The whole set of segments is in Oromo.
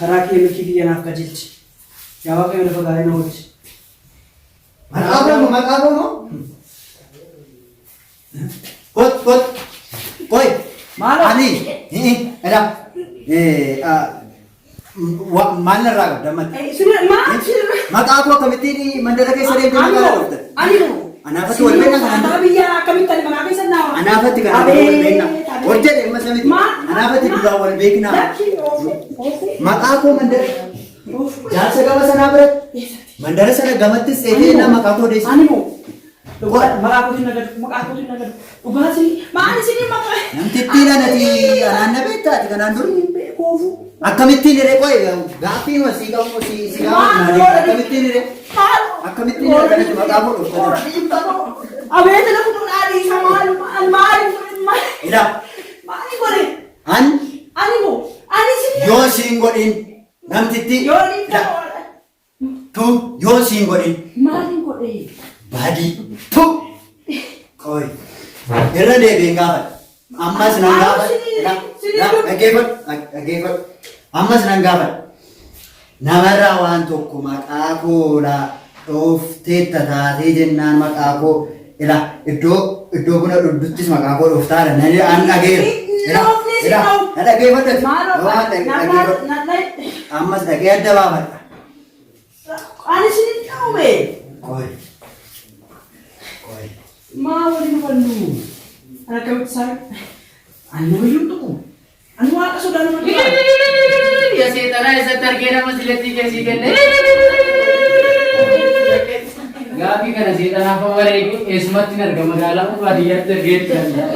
Karaa kee milkii kiyya naaf qajeelchi. Yaa Waaqayyo lafa gaarii na oolchi. Maqaa koo moo maqaa koo moo? Kot kot. Koi. Maaloo? Ani. Eda. Maal narraa qabda ammatti? Maal? Maqaa koo akkamittiin mandara keessa deemtee magaalaa dhufte? Ani Anaafatti wal beekna kanaan dura. Biyya akkamitti ani maqaa keessa naa Anaafatti kanaan dura wal beekna. Wal jedhe amma samiti. Anaafatti duraan wal beekna. Maqaa koo mandara jaarsa gama sanaa biratti mandara sana gamattis dheetee na maqaa koo deessi. Ani moo maqaa kootiin nagadu maqaa kootiin nagadu dhugaatii maal isinii maqaa Namtittiin anati anaan na beektaa ati kanaan dura. beekuufu Akkamittiin hiree qoy gaaffiin sii qabu sii sii gaafatu akkamittiin hiree akkamittiin hiree kanatti maqaa koo dhuftan. Abeet lafa dhudhaa dhiisa maal maal maal maal Ila maal godhe an ani moo ani isinii yoo siin godhin namtitti yoo ni tu yoo siin godhin maaliin godhe badii tu qoy irra deebiin gaafadha. Ammas nan gaafadha. Dhaggeeffadhu dhaggeeffadhu. Ammas nan gaafadha. Namarraa waan tokko maqaa koolaa dhoofteetta taatee jennaan maqaa koo ila iddoo iddoo buna dhugduttis maqaa koo dhooftaadha. Nan an dhageera. Ila ila na dhaggeeffadhu. maal Dhaggeeffadhu. Ammas dhagee adda baafadha. ani isinii dhaabe Qoy. Qoy. maa waliin hubannu ani akkamitti isaan ani nama iyyuu tuqu ani waaqa sodaa nama tuqa. Ya seexanaa eessatti argee nama silattii keessii kenne. Gaaffii kana seexanaaf wareegu eessumatti hin arga magaalaa baadiyyaatti argeetti danda'a.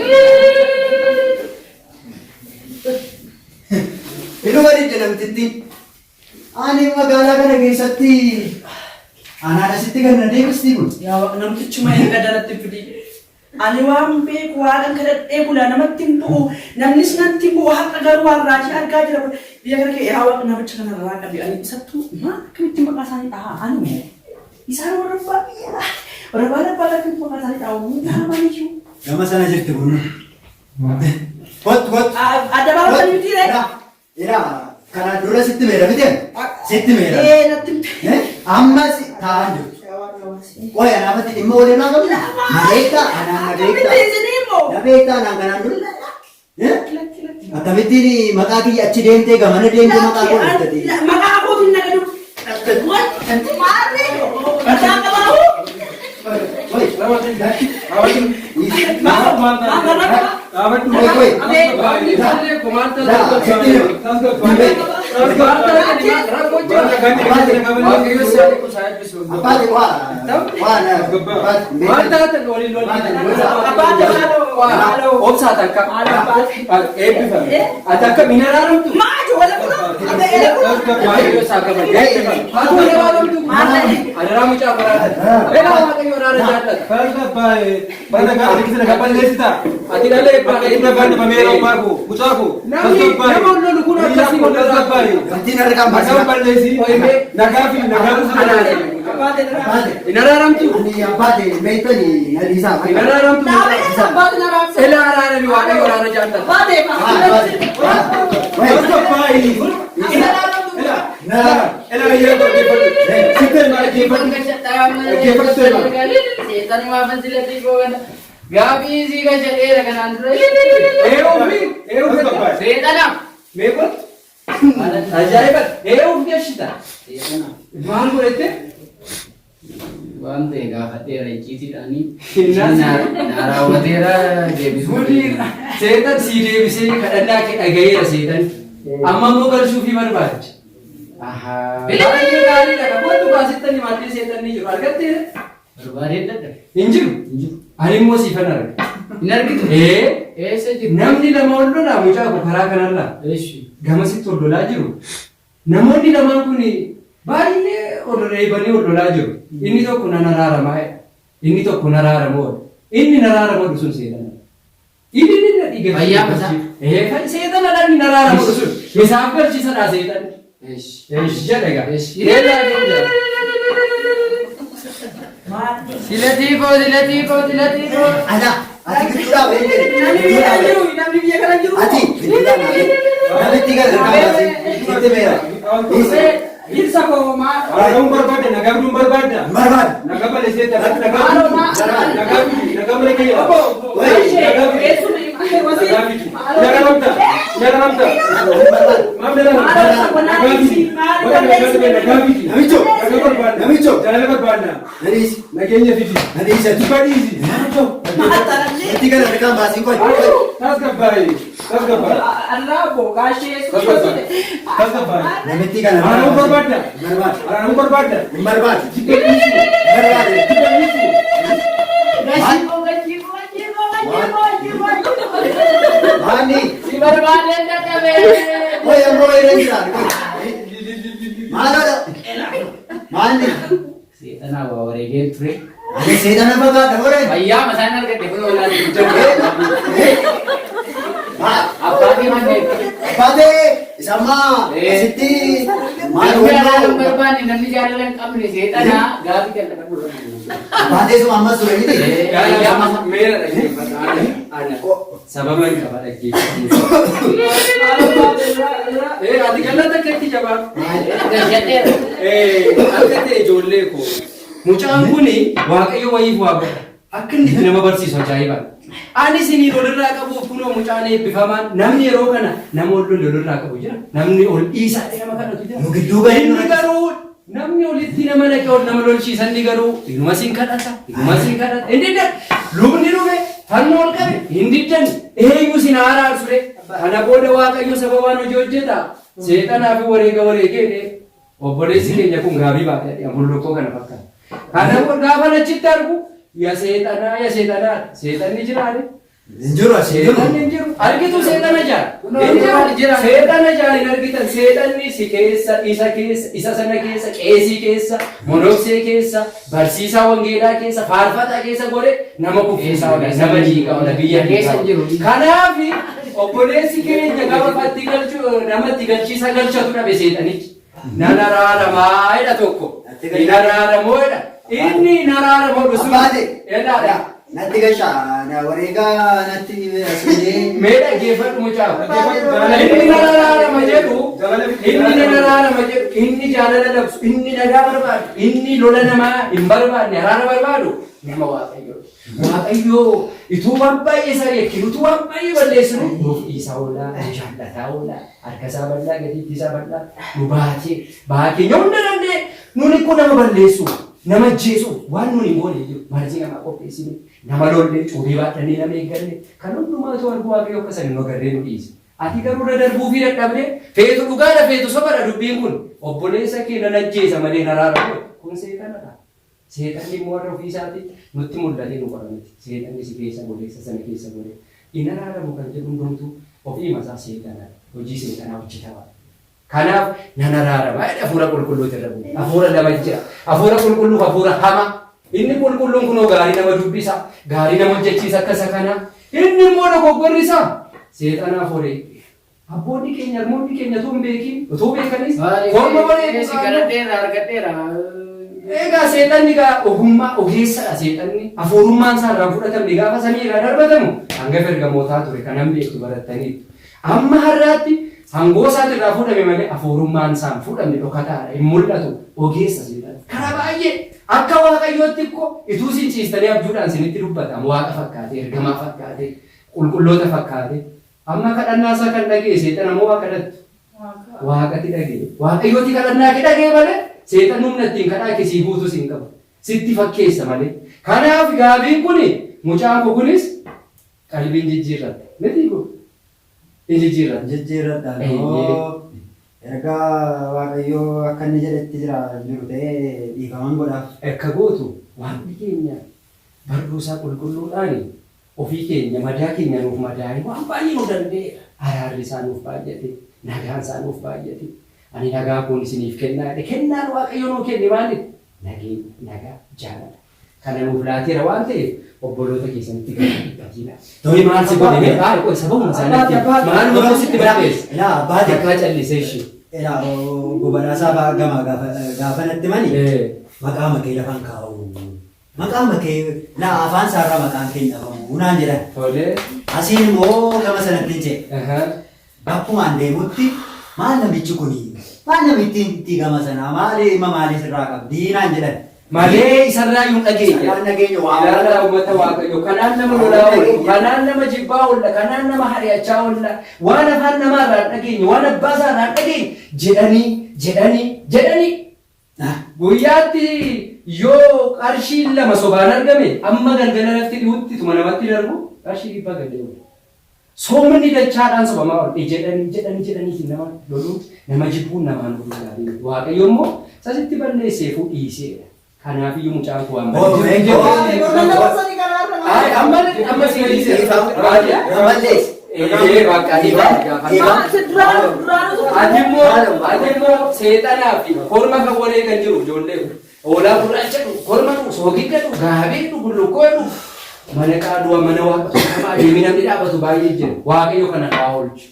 Inuma didde namtittiin. Ani magaalaa kana keessatti anaan asitti kan na deebistii kun. Yaa Waaqa namtichuma erga dalatti fidi. Ani waan beeku waaqan kadhadhee bula namatti hin bu'u namnis natti hin bu'u har'a garuu waan raajii argaa jira biyya kana kee yaa Waaqa namicha kana irraa qabi ani isattuu maal akkamitti maqaa isaanii dhahaa ani moo isaan warra abbaa biyyaa warra baala abbaa akkamitti maqaa isaanii dhahu hin maaliyyuu. Gama sana jirti kun. Kottu kottu. Adda baafatan miti ree. Ila kana dura sitti meera miti sitti meera. Ee natti himte. Ammas taa'an jiru. Qoy anaafatti dhimma walirraa qabna. Na beektaa anaan na beektaa. Akkamitti isinii immoo. Na beektaa anaan kanaan dura. Akkamittiin maqaa kiyya achi deemtee gamana deemtee maqaa koo dhuftate. Maqaa kootiin nagadu. Maarree. Maqaa qabaahu. Obsaa takka eebbifame. Ati akka minaraaramtu. Waaqayyo isaa kabaja. Ati minaraaramtu. Adaraa mucaa baraata. Elaa Waaqayyo araara jaallata. Ati dhala eebbaa Namni nama lolu kun akkasii wal Hin araaramtu. Hin araaramtu. Elaa araarami Waaqayyo araara jaallata. Gaaffii isii kan jedheera kanaan dura. Seexana. Ajaa'iba! Eeyyuu geessita. Maal godhette? Waan ta'e gaafadheera icciitiidhaanii. Na raawwateera deebisuu. Gudii seexan sii deebisee kadhannaa kee dhagayeera seexan. Amma immoo galchuufii barbaada. Baay'ee gaariidha. Kootu baasittanii maaddii seexanni jiru. Argatteera? Barbaadeen dadhabe. Hin jiru. Hin jiru. Ani immoo siifan arga. Hin argitu? Ee. Eessa jiru? Namni lama ol lolaa mucaa koo karaa kanarraa. Eessi. Gamasitti ol lolaa jiru. Namoonni lamaan kun baay'ee ol reebanii ol lolaa jiru. Inni tokko nan araaramaa jedha. Inni tokko na araaramoo jedha. Inni na araaramoo sun seexana. Inni inni na dhiiga. Fayyaa mataa. Ee seexana dha inni na araaramoo sun. Isaaf galchiisadha seexanni. Eesh jedha egaa. Silatii koo silatii koo silatii koo. Ana ati gidduudhaa bahee jedhe. Namni biyya kana jiru namni biyya kana jiru. Ati gidduudhaa bahee. Namitti kana harkaan baasii. Sitti meera. Dhiisi. Dhirsa koo maal? Araaramuu barbaadda, nagaa fiduun barbaadda. Hin barbaadu. Nagaa balleessee nagaa nagaa fidi, nagaa mana kee. Obbo, Nagaa fidi. eessuma Nagaa fidi. Nagaa ramta, nagaa ramta. Hin barbaadu. Maaf nagaa ramta? Nagaa fidi. Bakka nagaa fide, nagaa fidi. Namicho. Nagaa barbaadna. Namicho. Jaalala barbaadna. Na dhiisi. Nageenya fidi. Na dhiisi. Jibba dhiisi. Namitti kana harkaan baasii qoy. Tasgabbaa'e. Tasgabbaa'e. Arraaboo gaashee Tasgabbaa'e. Tasgabbaa'e. Namitti kana Araaramuu barbaadda. Hin barbaadu. Araaramuu barbaadda. Hin barbaadu. Jibba dhiisi. Hin barbaadu. Jibba dhiisi. Maali? Si barbaadeen dadhabe. Qoy ammoo irra jiraan. Qoy. Maaloodha? Maali? Seexanaa waa wareegeen ture. Ani seexana fakkaata horeen. Fayyaa masaan argadhe kun oolaa Abbaa kee manneen. Abbaatee isammaa asitti maal Namni araara hin walloo. barbaanne namni jaalala hin qabne seexanaa gaaffii jalqaba gurra. Abbaatee suma ammas ture miti. Fayyaa masaa. Meera dhaggeeffadha. Ana sababa hin qaba dhaggeeffadhu. Ati galata keetti jabaa. Gashadheera. Akka ta'e ijoollee koo. Mucaan kuni Waaqayyo wayiif waa godha. Akka inni itti nama barsiisu ajaa'iba. Ani isinii olirraa qabuuf kunoo mucaan eebbifamaan namni yeroo kana nama ol lole olirraa qabu jira. Namni ol dhiisaa nama kadhatu jira. Nu gidduu bahee nu Inni garuu namni olitti nama dhaqee ol nama lolchiisan inni garuu inuma siin kadhata, inuma siin kadhata. Inni diddan lubni dhufe fannoo ol qabe hin diddan eenyu sin araarsu re. Kana booda Waaqayyo saba waan hojii hojjeta. Seexanaa fi wareega wareegee jedhee obboleessi keenya kun gaabii baatee bullukkoo kana fakkaata. Kana gaafa achitti argu ya seexanaa ya seexanaa seexanni jiraane. Hin jiru as hin jiru. Seexanni hin jiru. Argitu seexana jaal. Hin jiru. Jira. Seexana jaal hin argitan. Seexanni si keessa, isa keessa, isa sana keessa, qeesii keessa, monoksee keessa, barsiisaa wangeelaa keessa, faarfataa keessa godhe nama kuffisaa oola, nama diigaa oola, biyya Keessa hin jiru. Kanaaf obboleessi keenya gaafa fatti galchu namatti galchiisa galchatu dhabe seexanichi. Nan araaramaa jedha tokko. Hin araaramoo jedha. Inni hin araaramoo dhusu. Abbaate. Jedhaadha. Natti gashaa na wareegaa natti asirree. Mee dhaggeeffadhu mucaa. Inni nan araarama jedhu, inni nan araarama jedhu, inni jaalala labsu, inni nagaa barbaadu, inni lola namaa hin barbaadne, araara barbaadu nama Waaqayyoo. Waaqayyoo ituu waan baay'ee isaa yakkinu, utuu waan baay'ee balleessinu nuuf dhiisaa oolaa, nu jaallataa oolaa, harka isaa bal'aa, gatiittii isaa bal'aa, nu baatee, ba'aa keenya hunda danda'e, nuni kun nama balleessu, nama ajjeesu, waan nuni hin goone hin jiru. Marzii namaa qopheessine, nama lollee, cuubii baadhannee nama eegganne, kan hundumaatu argu Waaqayyo akka sana nu agarree nu dhiise. Ati garuu irra darbuufii dadhabdee, feetu dhugaadha feetu sobadha dubbiin kun. Obboleessa kee nan ajjeesa malee hin araaramu. Kun seexanadha. Seexanni immoo warra ofii isaatii nutti mul'atee nu qora miti. Seexanni si keessa godhe, isa sana keessa godhe. Hin araaramu kan jedhu hundumtuu ofiima isaa seexanadha. Hojii seexanaa hojjetamaa. Kanaaf nan araarama jedhe hafuura qulqulluutu irra bu'e. Hafuura lama jira. Hafuura qulqulluuf hafuura hamaa. Inni qulqulluun kunoo gaarii nama dubbisa, gaarii nama hojjechiisa akka isa kanaa. Inni immoo dogoggorri isaa seexanaaf horii. Abboonni keenya, harmoonni keenya utuu hin beekin, utuu beekanis korma Si wareegu. kadhadheera argadheera. Egaa seexanni egaa ogummaa ogeessadha seexanni. Hafuurummaan isaa irraan fudhatamne gaafa samii irraa darbatamu hangafa ergamootaa ture kanan beektu barattaniitu. Amma har'aatti hangoo isaati irraa fuudhame malee hafuurummaan isaa hin fuudhamne dhokataadha hin mul'atu ogeessa seexanni. Karaa baay'ee akka Waaqayyootti ikkoo ituu isin ciistanii abjuudhaan isinitti dubbata. Waaqa fakkaatee, ergamaa fakkaatee, qulqulloota fakkaatee. Amma kadhannaa isaa kan dhaga'e seexana moo waaqa dhattu? Waaqati dhaga'e. Waaqayyooti kadhannaa kee dhaga'e malee seexanni humna ittiin kadhaa kee sii guutus hin qabu. Sitti fakkeessa malee. Kanaaf gaabiin kuni mucaan koo kunis qalbiin jijjiirratte. Miti kun? Hin jijjiirratte. Jijjiirradha. Eeyyee. Erga Waaqayyoo akka inni jedhetti jira jiru ta'ee dhiifaman godhaaf. Akka gootu waaqni keenya barruu isaa qulqulluudhaan ofii keenya madaa keenya nuuf madaa'e waan baay'ee nu danda'eera. Araarri isaa nuuf baay'ate, nagaan isaa nuuf baay'ate. Ani nagaa koon isiniif kennaa jedhe. Kennaan Waaqayyo nuu kenne maali? Nageenya, nagaa, jaalala. Kana nuuf laateera waan ta'eef obboloota keessanitti gara dhiphatiina. Mee maal si godhe? Mee baay'ee qoy sababuma isaaniitti maaluma sitti balleesse? Ilaa abbaate. Takkaa callisee ishee. Ilaa gobanaasaa fa'aa gama gaafa natti mani maqaa makee lafaan kaa'u. Maqaa makee laa afaan isaarraa maqaan keenya dhabamu naan jedhan. Tolee. Asiin immoo gama sanatti hin ce'e. Bakkumaan deemutti maal namichi kuni maal namittiin itti gama sanaa maal dhimma maalii sirraa qabdi naan jedhan. Malee isarraa iyyuu hin dhageenye. Isarraa hin dhageenye, waa Ilaalaa uummata Waaqayyoo. Kanaan nama lolaa oolla, kanaan nama jibbaa oolla, kanaan nama hari'achaa oolla, waan afaan namaarraa hin dhageenye, waan abbaa isaarraa hin dhageenye jedhanii jedhanii jedhanii guyyaatti yoo qarshiin 2 sobaan argame amma galgala lafti dhihutti tuma namatti darbu qarshii dhibbaa gad deemu. Soomni dachaadhaan sobamaa oole jedhanii jedhanii jedhaniiti nama loluun nama jibbuun namaan loluun gaarii miti. Waaqayyo immoo isa sitti balleesseefuu dhiiseedha. Kanaafiyyuu mucaan koo waan Oh, balleesseef. oh, Ay, amma amma si dhiiseera. Balleesse. Ee, bakka ni gaafa. Ati immoo ati immoo seexanaa fi korma kan wareegan jiru ijoollee kun. Hoolaa gurraacha dhugu, korma dhugu, soogidda dhugu, gaabii dhugu, bullukkoo dhugu. Mana qaaduwa mana waaqa tolfamaa deemee namni dhaabatu baay'ee jira. Waaqayyo kana haa oolchu.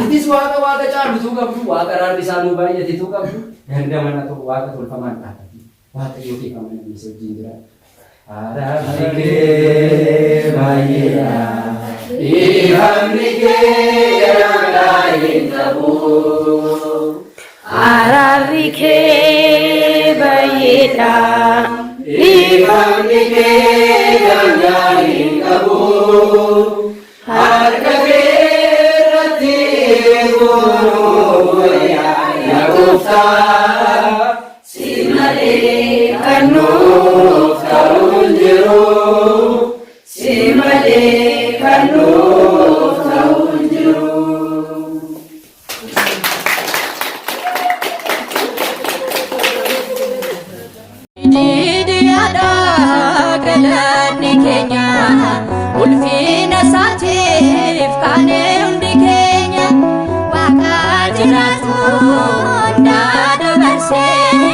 Atis waaqa waaqa caalutuu qabdu, waaqa raarri isaa nuu baay'atetuu qabdu, ganda mana waaqa tolfamaan dhaabati. Waaqayyo kee amanamii si wajjin jira. Araarri kee baay'eedha. Dhiifamni kee daangaa hin qabu. Araarri kee baay'eedha. Dhiifamni kee daangaa hin qabu. Harka kee irratti guuruu yaa gooftaa. Si malee kan nuuf ta'u hin jiru. Si malee kan nuuf ta'u hin jiru. Didiyaadha galanni keenya ulfina isaatiif kaanee hundi keenya waaqa jiraatu hundaa dabarsee